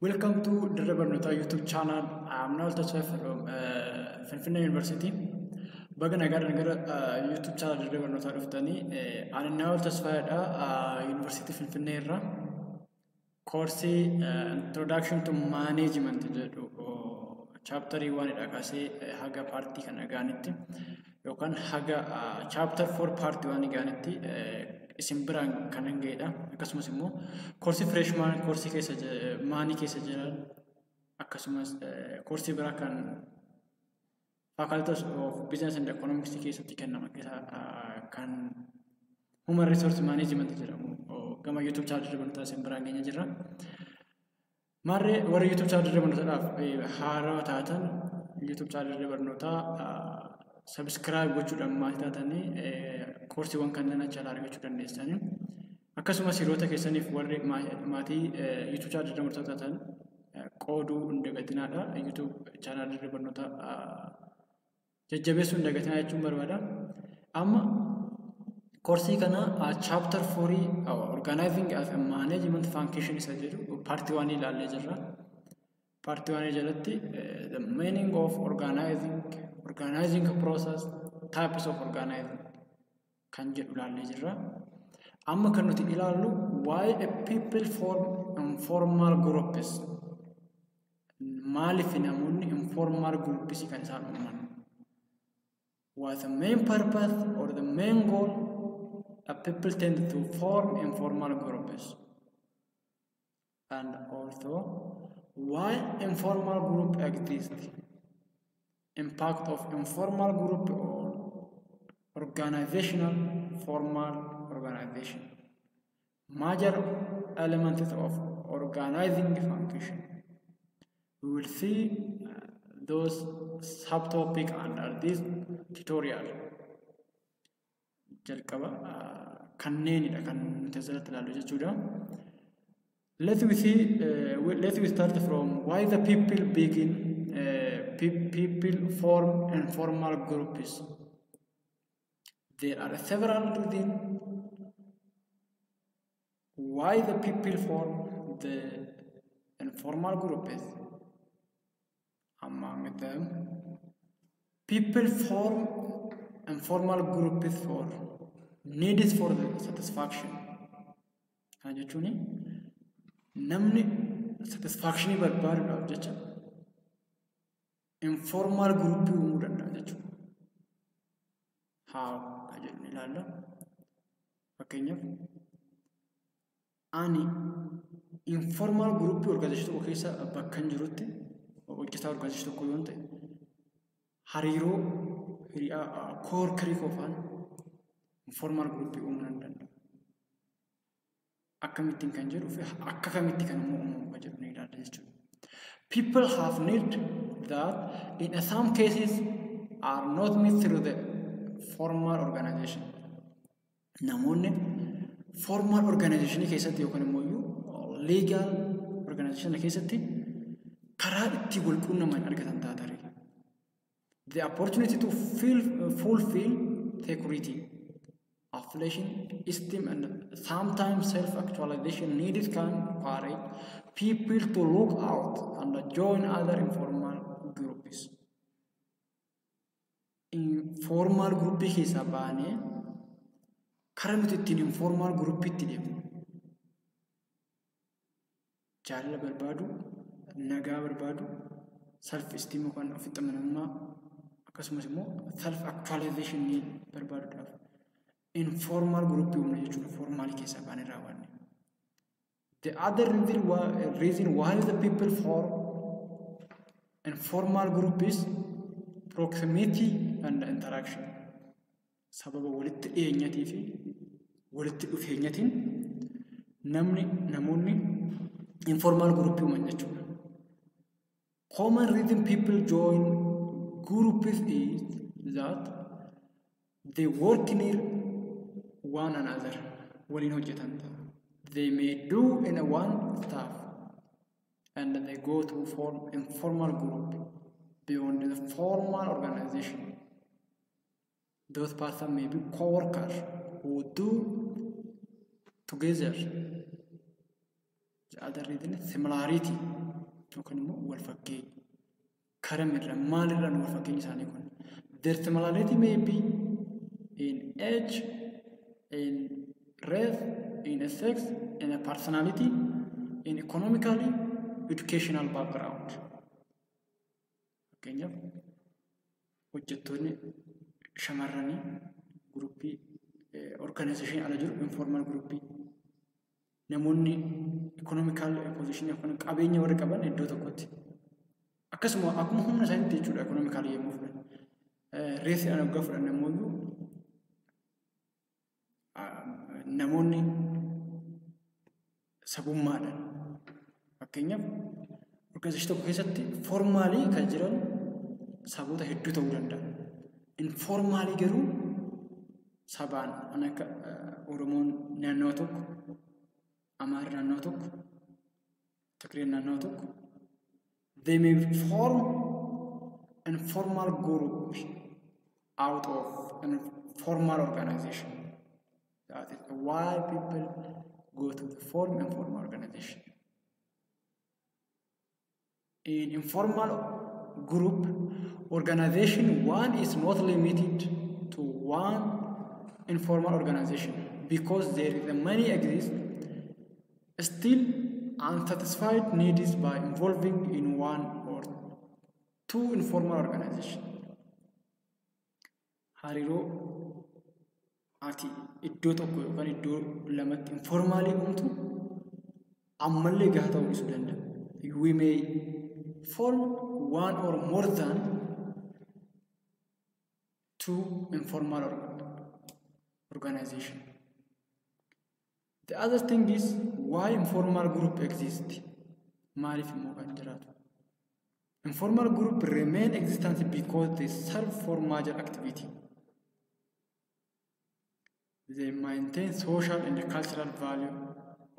Welcome to Dirree Barnootaa YouTube channel. I am Noel Tasfaye from Finfinnee University. Baga nagaadhaan gara YouTube channel Dirree Barnootaa dhuftanii. Ani Noel Tasfayeedha, University Finfinnee irraa. Koorsii Introduction to Management jedhu chapterii oneidha kaasee haga partii kana gaanitti yookaan haga chapter 4 part 1 gaanitti isin biraan kan ga'edha. Akkasumas immoo koorsii freshman koorsii keessa maanii keessa jiran, akkasumas koorsii biraa kan Faculty of Business and Economics keessatti kennama keessaa kan Human Resource Management jedhamu gama YouTube channel Dirree Barnootaa isin biraan geenya jirra. Maarree, warra YouTube channel Dirree Barnootaadhaaf haarawaa taatan, YouTube channel Dirree Barnootaa subscribe gochuudhaan maatii taatanii koorsiiwwan kanneen achi alaa argachuu dandeessanii. Akkasumas hiriyoota keessaniif, warri maatii YouTube channel Dirree Barnootaa taatan, qooduu hin dagatinaadha. YouTube channel Dirree Barnootaa jajjabeessuu hin dagatinaa jechuun barbaada. Amma koorsii kana chapter 4, organizing as a management function isa jedhu part 1 ilaallee jirra. Part 1 jalatti the meaning of organizing, organizing process, types of organizing kan jedhu ilaallee jirra. Amma kan nuti ilaallu why a people form informal groups. Maaliif namoonni informal groups kan isaan uuman? What the main purpose or the main goal a people tend to form informal groups? And also why informal group exist? Impact of informal group or organizational formal organization. Major elements of organizing function. We will see those subtopic under this tutorial. Jalqaba kanneenidha kan nuti asirratti ilaallu jechuudha. Let we start from why the people begin, people form informal groups. There are several reasons why the people form the informal groups. Among them, people form informal groups for needs for the satisfaction. Kana jechuun namni satisfactionii barbaaduudhaaf jecha informal group uumuu danda'a jechuudha. Haa kan jedhu ilaalla. Fakkeenyaaf, ani informal group organization tokko keessa bakka hin jirutti hojjetaa organization tokko yoon ta'e, hariiroo hiriyaa coworkerii qofaan informal group uumuu nan danda'a. Akkamittiin kan jedhuu fi akka kamitti kan immoo uumamu kan jedhu ni ilaalla jechuudha. People have need that in some cases are not met through the formal organization. Namoonni formal organization keessatti yookaan immoo legal organization keessatti karaa itti wal quunnaman argatan taatare. The opportunity to feel, fulfill security, affiliation, esteem, and sometimes self-actualization needed can encourage people to look out and join other informal groups. Informal groupii keessaa baanee karaa nuti ittiin informal groupiitti deemnu jaalala barbaadu, nagaa barbaadu, self esteem yookaan ofitti amanamummaa, akkasumas immoo self actualization barbaaduudhaaf informal groupii uumna jechuudha, formalii keessaa baanee raawwanne. The other reason why the people form informal group is proximity and interaction. Sababa walitti dhiyeenyatii fi walitti dhufeenyatiin namni namoonni informal group uuman jechuudha. Common reason people join groups is that they work near one another, waliin hojjetan ta'a. They may do in a one staff and they go to form informal group beyond the formal organization. Those person may be co-workers who do together. The other reason is similarity. Yookaan immoo wal fakkeenya. Karamirra maalirraan wal fakkeenyi isaanii kun? Their similarity may be in age, in race, in a sex, in a personality, in economically, educational background. Fakkeenyaaf, hojjettoonni shamarranii groupii organization ala jiru, informal groupii, namoonni economical position yookaan qabeenya warri qaban iddoo tokkotti, akkasuma akkuma humna isaaniitti jechuudha. Economical yommuu fudhan, raceiidhaan waggaa fudhan immoo, namoonni sabummaadhaan, fakkeenyaaf, organization tokko keessatti formalii kan jiran saboota hedduu ta'uu danda'a. Informalii garuu sabaan kan akka Oromoon naannoo tokko, Amaarri naannoo tokko, Tigreen naannoo tokko, they may form informal group out of an formal organization. That is why people go to the form informal organization. In informal group organization, one is not limited to one informal organization because there is a many exist still unsatisfied needs by involving in one or two informal organization. Hariiroo ati iddoo tokko yookaan iddoo lamatti informalii uumtu ammallee gahaa ta'uu dhiisuu danda'a. We may form one or more than two informal organization. The other thing is why informal group exist. Maaliif immoo kan jiraatu? Informal group remain existence because they serve for major activity. They maintain social and cultural value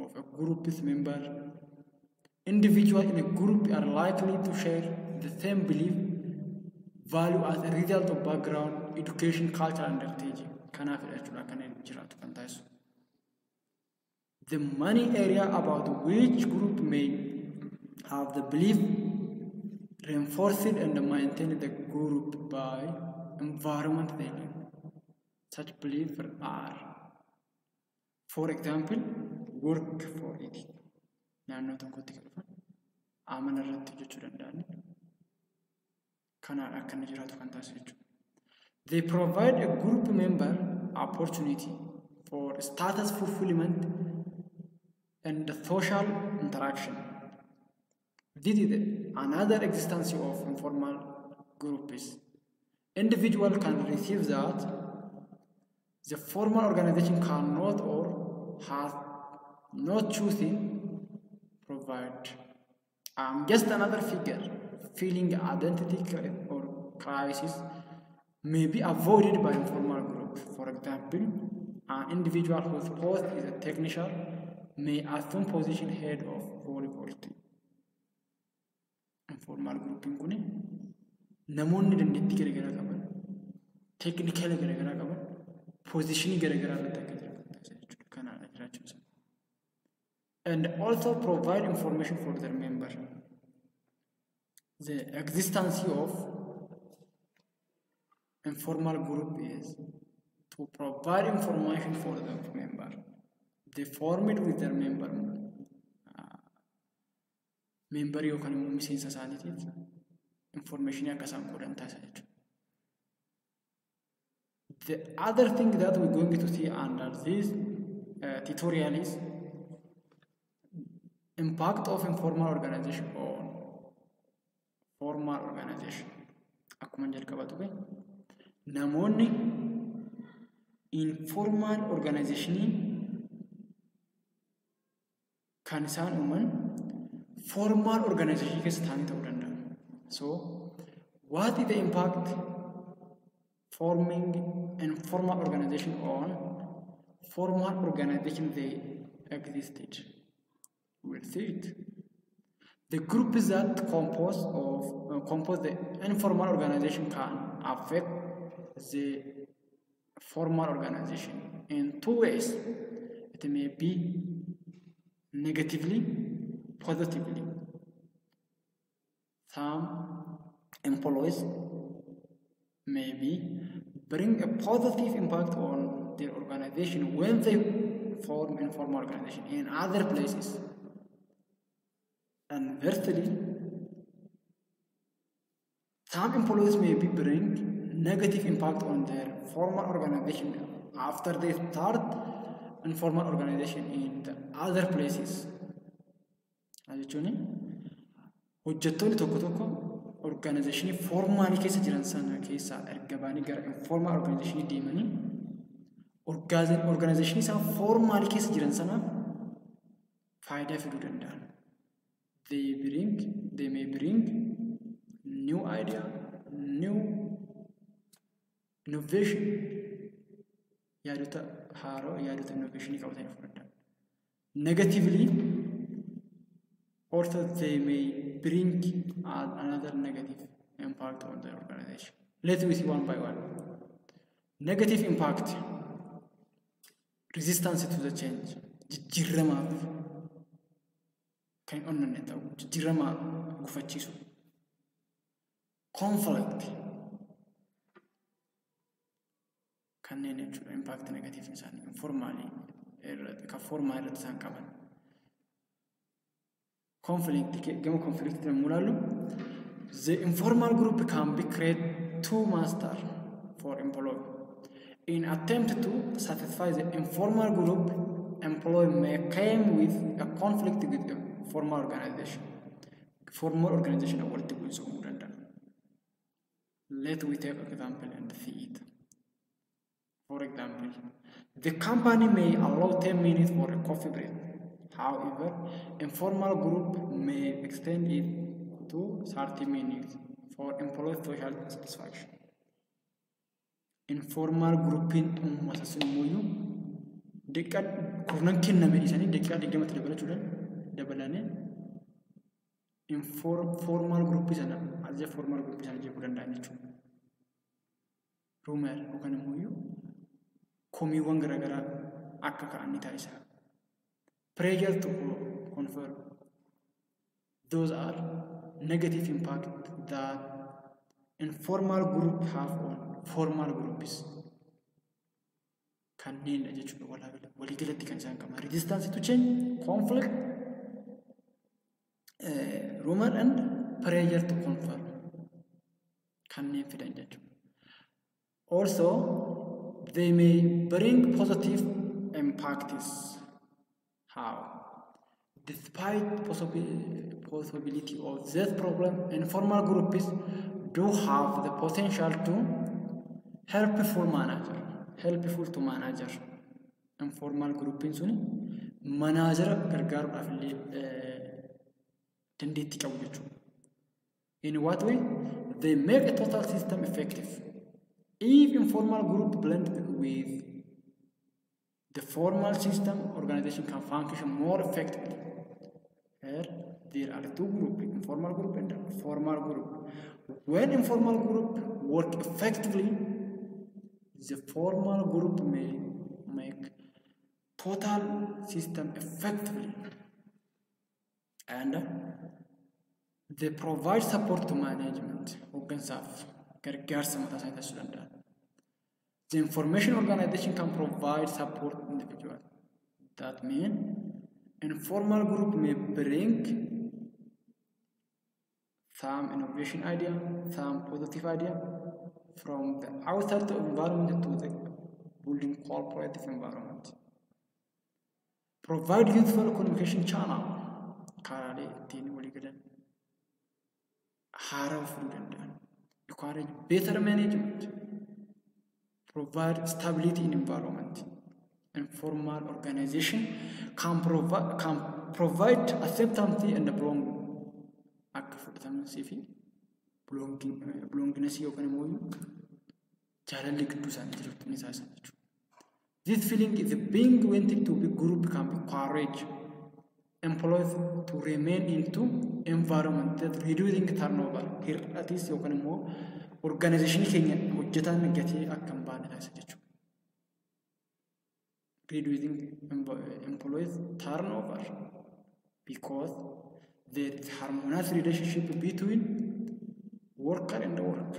of a group's member. Individuals in a group are likely to share the same belief, value as a result of background, education, culture, and heritage. Kanaafidha jechuudha kan inni jiraatu kan taasisu. The many area about which group may have the belief reinforced and maintained the group by environment they live. Such beliefs are, for example, work for it. Naannoo tokkotti kan dhufan amala irratti hojjechuu danda'an kanaan akka inni jiraatu kan taasisu jechuudha. They provide a group member opportunity for status fulfillment and social interaction. This is another existence of informal groups. Individual can receive that the formal organization cannot or has not choosing provide. Just another figure, feeling identity or crisis may be avoided by informal group. For example, an individual whose post is a technician may assume position head of volleyball team. Informal grouping kuni namoonni dandeettii garaagaraa qaban, technical garaagaraa qaban, positionii garaagaraa irratti akka jiran kan taasisan jechuudha. Kanaadha jiraachuun isaa. And also provide information for their member. The existence of informal group is to provide information for the member. They form it with their member. Member yookaan immoo miseensa isaaniitiif information akka isaan qoodan taasisa jechuudha. The other thing that we're going to see under this tutorial is impact of informal organization on formal organization. Akkuma jalqaba tuqe, namoonni informal organizationii kan isaan uuman formal organization keessa ta'anii ta'uu danda'a. So, what is the impact forming informal organization on formal organization they existed? We'll see it. The groups that compose the informal organization can affect the formal organization in two ways. It may be negatively, positively. Some employees maybe bring a positive impact on their organization when they form informal organization in other places. Inversely, some employees may be bring negative impact on their formal organization after they start informal organization in the other places. Jechuun hojjettoonni tokko tokko organizationii formalii keessa jiran sana keessaa erga ba'anii gara informal organizationii deemanii organizationii isaan formalii keessa jiran sanaaf faayidaa fiduu danda'an. They may bring new idea, new innovation, yaadota haaroo, yaadota innovationii qabatanii dhufuu danda'an. Negatively, also they may bring another negative impact on the organization. Let me see one by one. Negative impact, resistance to the change, jijjiiramaaf kan hin onnanne ta'u, jijjiirama gufachiisu. Conflict, kanneen jechuudha impact negative isaanii informalii irratti kan formal irratti isaan qaban. Conflict, gama conflict yommuu ilaallu, the informal group can be create two master for employee. In attempt to satisfy the informal group, employee may come with a conflict with the formal organization. Formal organization walitti bu'iinsa uumuu danda'a. Let we take example and see it. For example, the company may allow 10 minutes for a coffee break. However, informal group may extend it to 30 minutes for employee social satisfaction. Informal groupiin uummata sun immoo daqiiqaa 10 kenname dhiisanii daqiiqaa 20tti dabalachuudhaan dabalanii formal groupii sana ajaja formal groupii sana jeequu danda'an jechuudha. Rumor yookaan immoo komiiwwan garaagaraa akka ka'an ni taasisa. Pressure to conform. Those are negative impact that informal group have on formal groups. Kanneen jechuudha waliigalatti kan isaan qaban. Resistance to change, conflict, rumor and pressure to conform. Kanneen fidan jechuudha. Also, they may bring positive impacts. How? Despite possibility of this problem, informal groups do have the potential to helpful manager, helpful to manager. Informal grouping suni manager gargaaruudhaaf illee dandeettii qabu jechuudha. In what way? They make a total system effective. If informal group blend with the formal system, organization can function more effectively. Here, there are two groups, informal group and formal group. When informal group work effectively, the formal group may make total system effectively. And they provide support to management. Hooggansaaf gargaarsa mataa isaanii taasisuu danda'an. The information organization can provide support individual. That means informal group may bring some innovation idea, some positive idea from the outside environment to the building cooperative environment. Provide useful communication channel. Karaalee ittiin walii galan haaraa fiduu danda'an. Encourage better management. Provide stability in environment. Informal organization can provide acceptance and belong akka fudhatamiinsi fi belongingness yookaan immoo jaalalli gidduu isaanii jirutti ni taasisa jechuudha. This feeling is being wanted to be group can be encourage employees to remain into environment that reducing turnover hir'atis yookaan immoo organizationii keenya hojjetaan gatee akka hin baane taasisa jechuudha. Reducing employees turnover because there is harmonious relationship between worker and the work.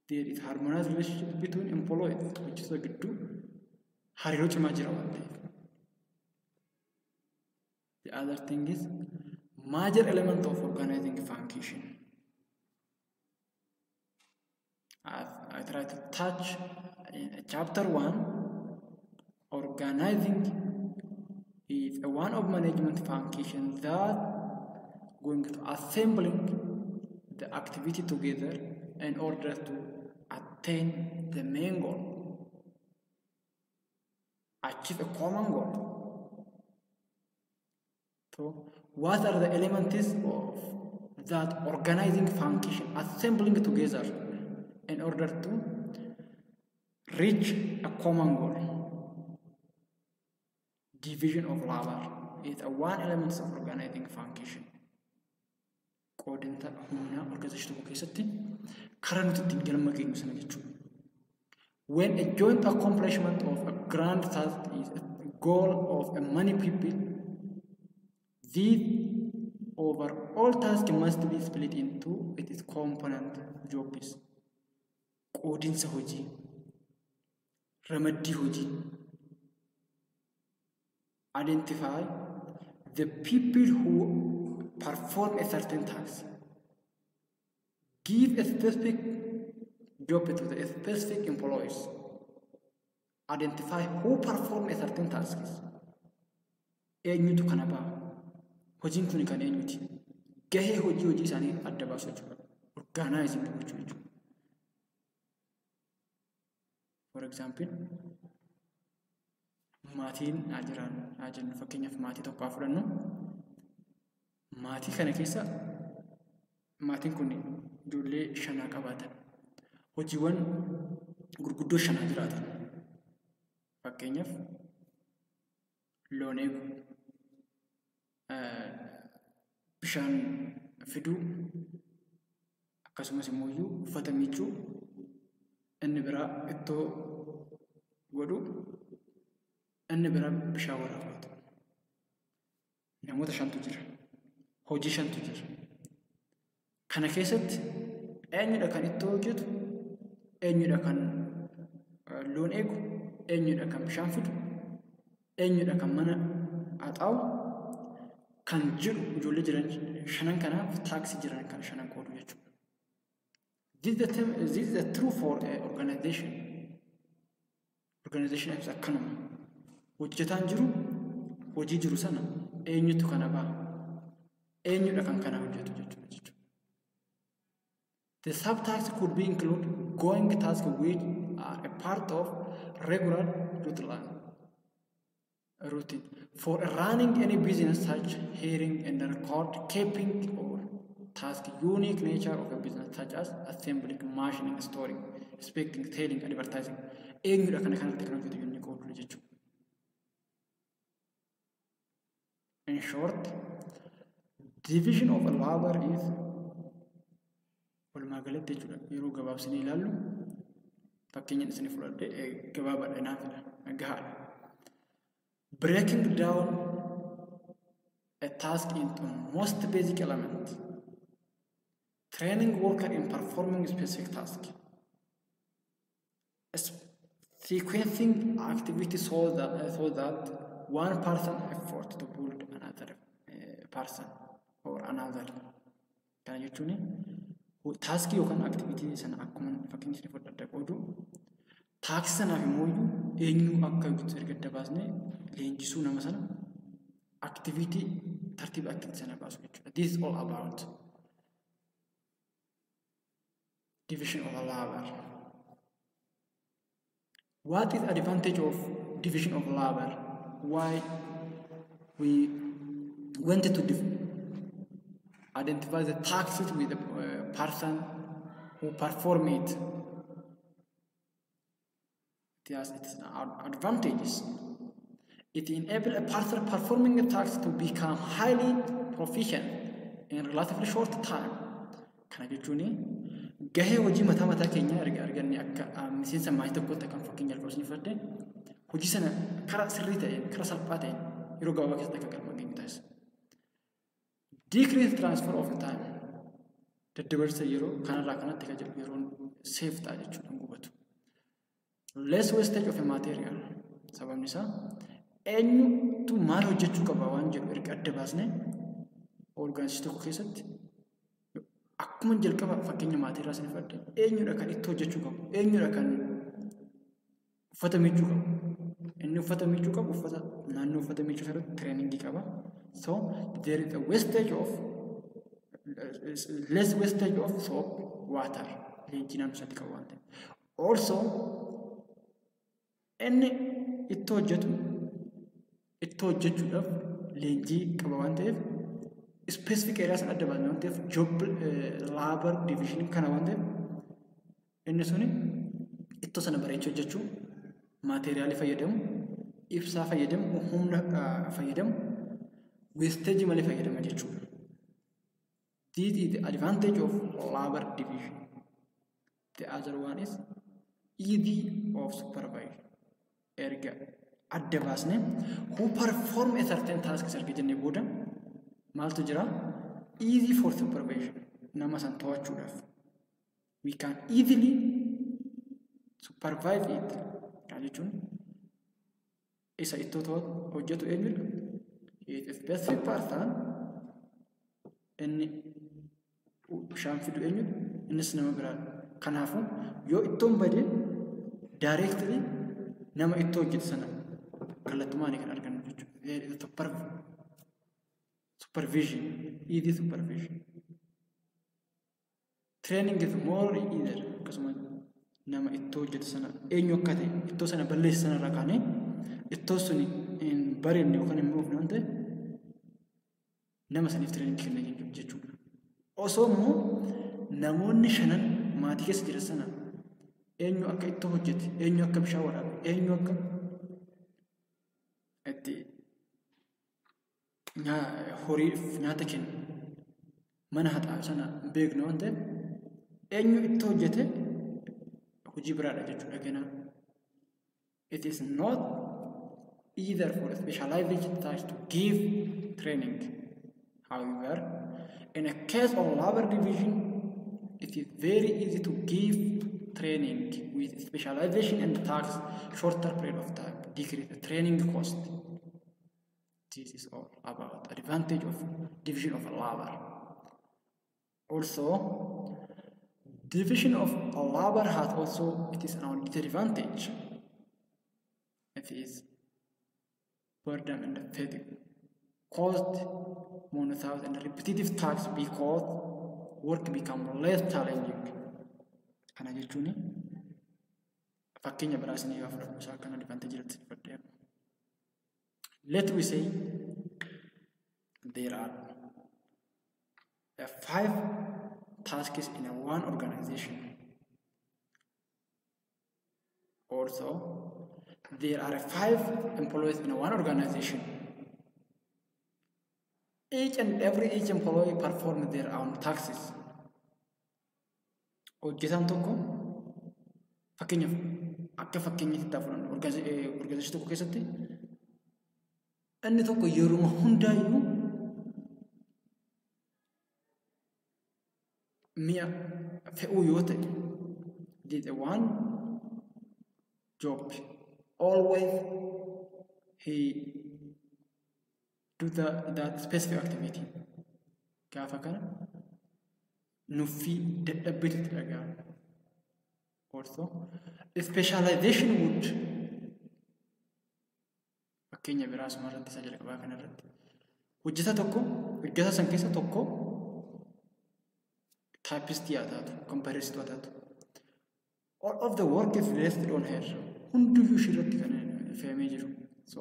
There is harmonized relationship between employees, hojjettoota gidduu hariiroo cimaa jira waan ta'eef. The other thing is major element of organizing function. As I try to touch in chapter 1, organizing is a one of management functions that going to assembling the activity together in order to attain the main goal, achieve a common goal. So, what are the elements of that organizing function, assembling together in order to reach a common goal? Division of labor is a one element of organizing function. Qoodinsa humnaa organization tokko keessatti karaa nuti ittiin galma geenyu sana jechuudha. When a joint accomplishment of a grand task is a goal of a many people, this overall task must be split into its component jobs. Qoodinsa hojii, ramaddii hojii. Identify the people who perform a certain task. Give a specific job to the specific employees. Identify who perform a certain task. Eenyutu kana ba'a? Hojiin kun kan eenyuti? Gahee hojii hojii isaanii adda baasu jechuudha. Organizing gochuu jechuudha. For example, maatiin haa jiran haa jennu, fakkeenyaaf maatii tokko haa fudhannu. Maatii kana keessa maatiin kun ijoollee shanaa qabaatan. Hojiiwwan gurguddoo shanaa jiraatan. Fakkeenyaaf loon eeguu, bishaan fiduu, akkasumas immoo uffata miiccuu, inni biraa ittoo godhuu, inni biraa bishaan waraabatu. Namoota shantu jira. Hojii shantu jira. Kana keessatti eenyudha kan ittoo hojjetu? Eenyudha kan loon eegu? Eenyudha kan bishaan fidu? Eenyudha kan mana haxaa'u? Kan jedhu ijoollee jiran shanan kanaaf taskii jiran kan shanan qoodu jechuudha. This is the true for a organization. Organization ibsa akkanuma. Hojjetaan jiru, hojii jiru sana eenyutu kana ba'a? Eenyudha kan kana hojjetu jechuudha. The subtasks could be include going tasks which are a part of regular routine. For running any business such hiring and record keeping or task unique nature of a business such as assembling, machining, storing, inspecting, selling, advertising. Eenyudha kana kanatti kan hojjetu jennee qooduu jechuudha. In short, division of labor is walumaa galatti jechuudha. Yeroo gabaabsinee ilaallu fakkeenyaan isin fudhadhee gabaabaadha naafidha gahaadha. Breaking down a task into most basic element. Training worker in performing specific task. Sequencing activity so that one person effort to build another person or another. Kana jechuun taskii yookaan activity sana akkuma fakkeenya isin fudhadhe qoodu taskii sanaaf immoo eenyu akka hojjetu erga adda baasnee leenjisuu nama sana activity tartiiba activity sana baasu jechuudha. This is all about division of labor. What is advantage of division of labor? Why we wanted to identify the tasks with the person who perform it? It has its advantages. It enables a person performing a task to become highly proficient in relatively short time. Kana jechuun gahee hojii mataa mataa keenyaa erga arganne akka miseensa maatii tokkotti kan fakkeenya jalqaba fudhadhe hojii sana karaa sirrii ta'een karaa salphaa ta'een yeroo gabaabaa keessatti akka galma geenyu taasisa. Decrease transfer of time. Daddabarsa yeroo kanarraa kanatti kan jedhu yeroon save ta'a jechuudha hin gubatu. Less wastage of a material. Sababni isaa eenyutu maal hojjechuu qaba waan jedhu erga adda baasnee organization tokko keessatti akkuma jalqaba fakkeenya maatiirraa isin fudhadhe eenyudha kan itti hojjechuu qabu, eenyudha kan uffata miiccuu qabu. Inni uffata miiccuu qabu uffata naannoo uffata miiccuu irratti trainingii qaba. So there is a wastage of less wastage of soap, water leenjii naannoo isaatti qabu waan ta'eef. Also inni itti hojjetu itti hojjechuudhaaf leenjii qaba waan ta'eef specific area sana adda baasne waan ta'eef job labor division kana waan ta'eef inni suni ittoo sana bareechuu hojjechuu, maateeriyaalii fayyadamu, ibsaa fayyadamu, humna fayyadamu, wastage malee fayyadama jechuudha. This is the advantage of labor division. The other one is easy of supervision. Erga adda baasne who perform a certain task erga jennee booda maaltu jira? Easy for supervision. Nama san to'achuudhaaf. We can easily supervise it. Kana jechuun isa ittoo hojjetu eenyudha? He is a specific person. Inni bishaan fidu eenyudha? Innis nama biraadha. Kanaafuu yoo ittoon bade directly nama ittoo hojjetu sana kallattumaan kan argannu jechuudha. There is a supervision, easy supervision. Training is more easier. Akkasuma nama ittoo hojjetu sana eenyu akka ta'e ittoo sana balleessu sanarraa kaanee ittoo sun hin bareedne yookaan hin mi'oofne waan ta'e nama saniif training kenna jechuudha. Osoo immoo namoonni shanan maatii keessa jiran sana eenyu akka ittoo hojjete, eenyu akka bishaan waraabe, eenyu akka itti horiif nyaata kennu mana haxaa'u sana hin beeknu waan ta'eef eenyu ittoo hojjete hojii biraadha jechuudha ganaa. It is not either for specialized task to give training. However, in a case of labor division, it is very easy to give training with specialization and tasks shorter period of time, decrease the training cost. This is all about advantage of division of labor. Also, division of labor has also it is an disadvantage. It is boredom and fatigue, caused monotonous and repetitive tasks because work become less challenging. Kana jechuun fakkeenya biraa isin yoo fudhadhu isaa akkana advantage irratti fudhadhee. Let we say there are five tasks in a one organization. Also, there are five employees in one organization. Each and every each employee perform their own tasks. Hojjetaan tokko fakkeenyaaf akka fakkeenyaatti itti fudhannu organization tokko keessatti inni tokko yeruma hundaayyuu mi'a fe'uu yoo ta'e did one job, always he do that specific activity. Gaafa kana nuffii dadhabbiitu itti dhaga'ama. Also, specialization would fakkeenya biraa asuma irratti isa jalqabaa kana irratti hojjetaa tokko hojjetaa san keessa tokko typistii haa taatu, kan barreessituu haa taatu. All of the work is rested on her. Hunduyyuu ishee irratti kan fe'amee jiru. So,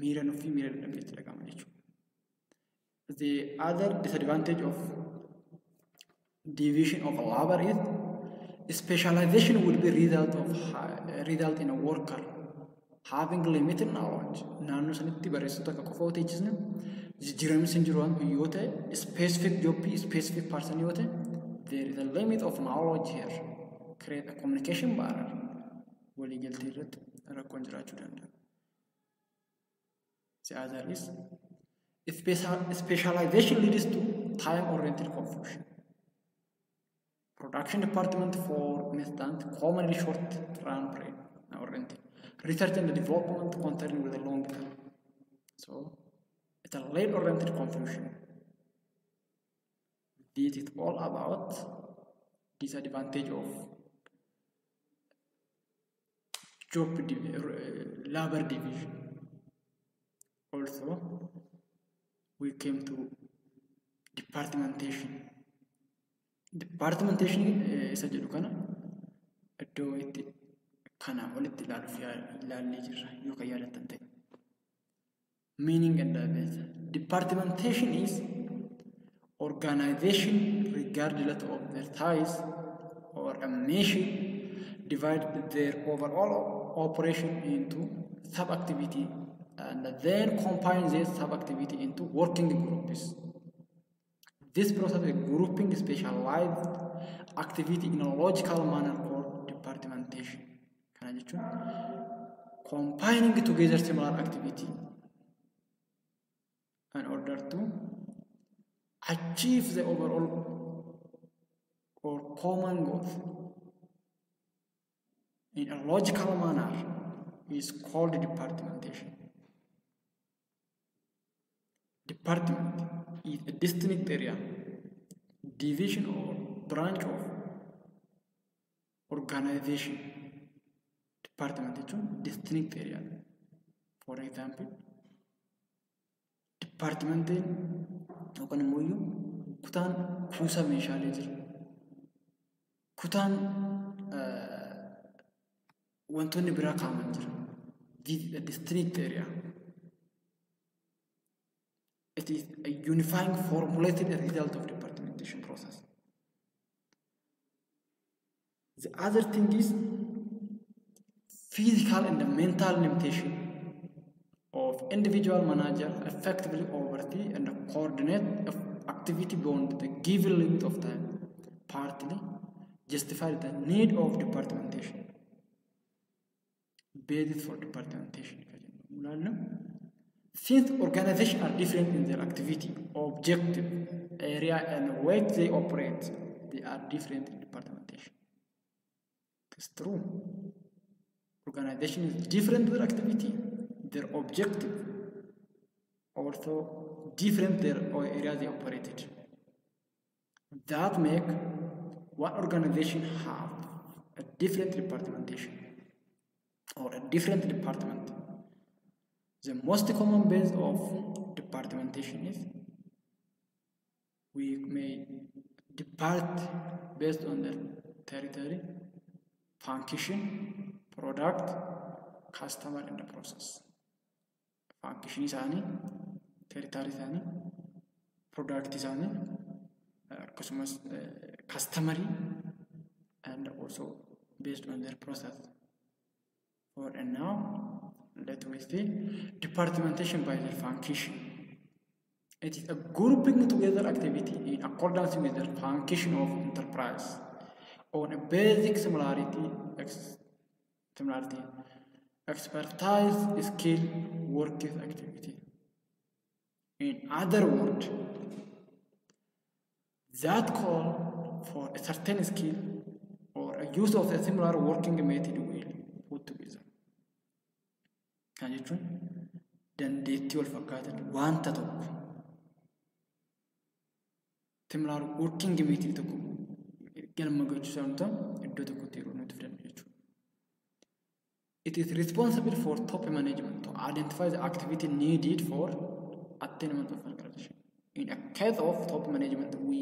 miira nuffii miira dadhabbii itti dhaga'ama jechuudha. The other disadvantage of division of labor is specialization would be result in a worker having limited knowledge. Naannoo sanitti barreessitoota akka qofa yoo teechisne jijjiiramni hin jiru waan yoo ta'e specific job specific person yoo ta'e there is a limit of knowledge here. Create a communication barrier. Waliigaltee irratti rakkoon jiraachuu danda'a. The other is specialization leads to time-oriented confusion. Production department, for instance, commonly short run oriented. Research and development concerned with the long term. So it's a late oriented confusion. This is all about disadvantage of job labor division. Also, we came to departmentation. Departmentation isa jedhu kana iddoo itti kana walitti ilaaluuf ilaallee jirra yoo kan yaadattan ta'e. Meaning and base. Departmentation is organization regardless of their size or a mission divide their overall operation into sub-activity and then combine this sub-activity into working groups. This process is grouping specialized activity in a logical manner called departmentation. Kana jechuun combining together similar activity in order to achieve the overall or common goal in a logical manner is called departmentation. Department is a distinct area, division or branch of organization. Department jechuun distinct area. For example, departmentiin yookaan immoo iyyuu kutaan kuusaa meeshaalee jira. Kutaan wantoonni biraa kaa'aman jira. This is a distinct area. It is a unifying formulated result of departmentation process. The other thing is physical and mental limitation of individual manager effectively oversee and coordinate activity beyond the given limit of time, partly justify the need of departmentation. Basis for departmentation. Since organizations are different in their activity, objective, area, and way they operate, they are different in departmentation. It's true. Organization is different in their activity, their objective, also different their area they operated. That make one organization have a different departmentation or a different department. The most common base of departmentation is we may depart based on the territory, function, product, customer, and the process. Function isaanii, territory isaanii, product isaanii, akkasumas customer and also based on their process. For and now, let me see departmentation by their function. It is a grouping together activity in accordance with the function of enterprise on a basic similarity, expertise, skill, work activity. In other words, that call for a certain skill or a use of a similar working method will put together. Kan jechuun dandeettii wal fakkaatan wanta tokko similar working method tokko galma gochuu ta'u iddoo tokkotti yeroo nuti fidannu jechuudha. It is responsible for top management to identify the activity needed for attainment of organization. In a case of top management, we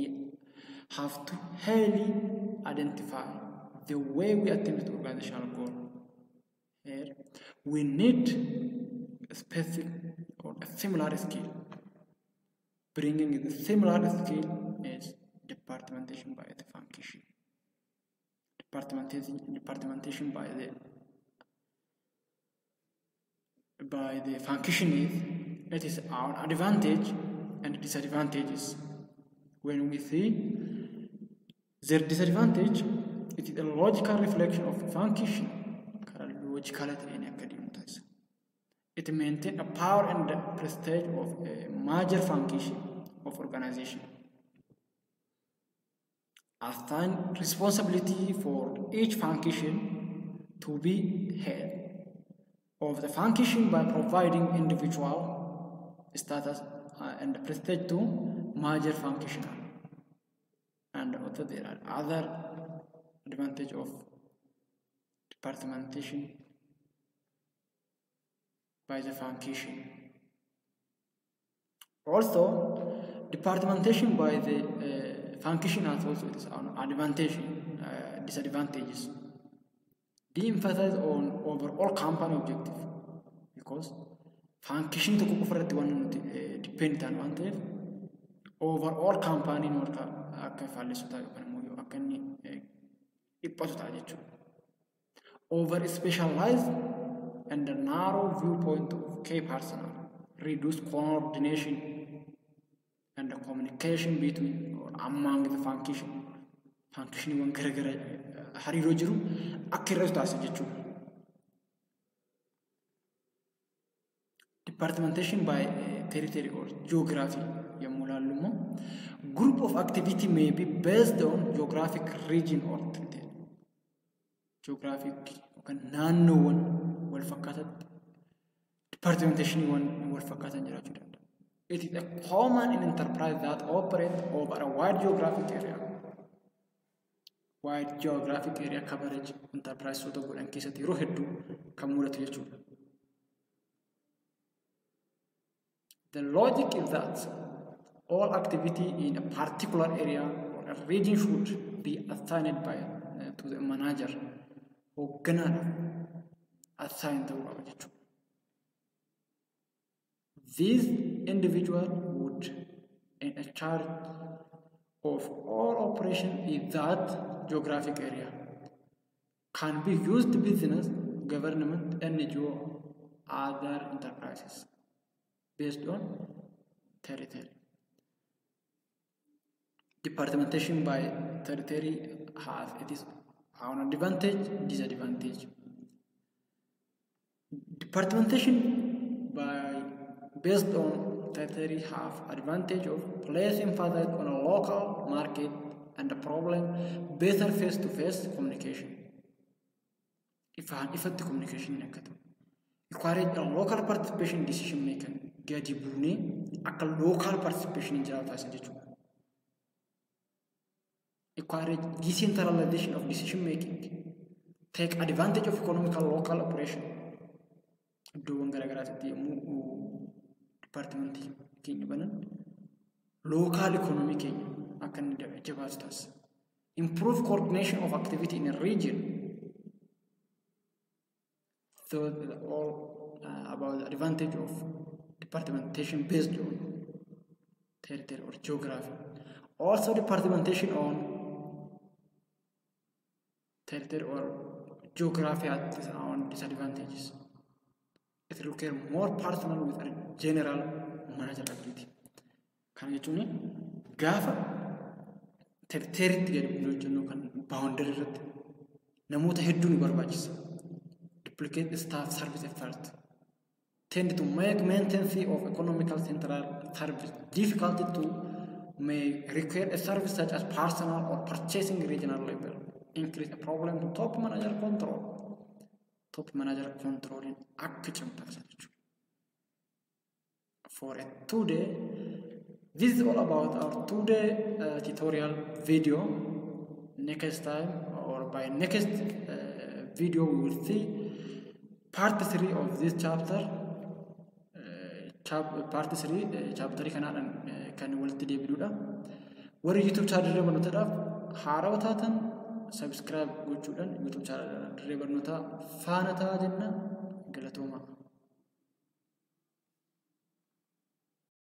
have to highly identify the way we attain the organizational goal. Here, we need a specific or a similar skill. Bringing the similar skill is departmentation by the function. Departmentation by the function is it is our advantage and disadvantages. When we see their disadvantage, it is a logical reflection of function. Logical ta'een akka deemu taasisa. It maintains a power and prestige of a major function of organization. Assign responsibility for each function to be head of the function by providing individual status and prestige to major functional. And also there are other advantage of departmentation by the function. Also, departmentation by the function has also its own advantage, disadvantages. De-emphasize on overall company objective because function tokko qofa irratti waan nuti depend ta'an waan ta'eef overall company nu harka akka faalleessu ta'a yookaan immoo akka inni dhiphatu ta'a jechuudha. Over specialized and the narrow viewpoint of key personnel, reduce coordination and the communication between or among the function. Functioniiwwan garagara hariiroo jiru akka irratti taasisa jechuudha. Departmentation by territory or geography yommuu ilaallu immoo group of activity may be based on geographic region or territory. Geographic yookaan naannoowwan wal fakkaatatti departmentationiiwwan wal fakkaatan jiraachuu danda'a. It is a common in enterprise that operate over a wide geographic area. Wide geographic area coverage enterprise soota godhan keessatti yeroo hedduu kan mul'atu jechuudha. The logic is that all activity in a particular area or a region should be assigned by to the manager. Hoogganaadhaaf assign ta'uu qaba jechuudha. This individual would in a charge of all operation in that geographic area can be used business, government, NGO, other enterprises based on territory. Departmentation by territory has its own advantage, disadvantage. Departmentation by based on territory have advantage of place emphasis on a local market and the problem better face-to-face communication. Ifaan ifatti communication akka ta'u. Required a local participation decision making gadi buunee akka local participation jiraatu taasisa jechuudha. Required decentralization of decision making. Take advantage of economical local operation. Iddoowwan garaagaraatti yommuu departmentii keenya banan local economy keenya akka inni jabaatu taasisa. Improve coordination of activity in a region. So all about the advantage of departmentation based on territory or geography. Also departmentation on territory or geography has its own disadvantages. It requires more personal with a general manager ability. Kana jechuun gaafa territorytti gadi buunee hojjennu kan boundary irratti namoota hedduu nu barbaachisa. Duplicate staff service effort. Tend to make maintenance of economical central service difficult to may require a service such as personal or purchasing regional level. Increase a problem to top manager control. Top manager controlling akka cimu taasisa jechuudha. For a today, this is all about our today tutorial video. Next time or by next video we will see part 3 of this chapter. Part 3 chapter kanaadhaan kan walitti deebinuudha. Warri YouTube channel Dirree Barnootaadhaaf haarawaa taatan subscribe gochuudhaan YouTube channel Dirree Barnootaa faana ta'aa jenna. Galatoomaa.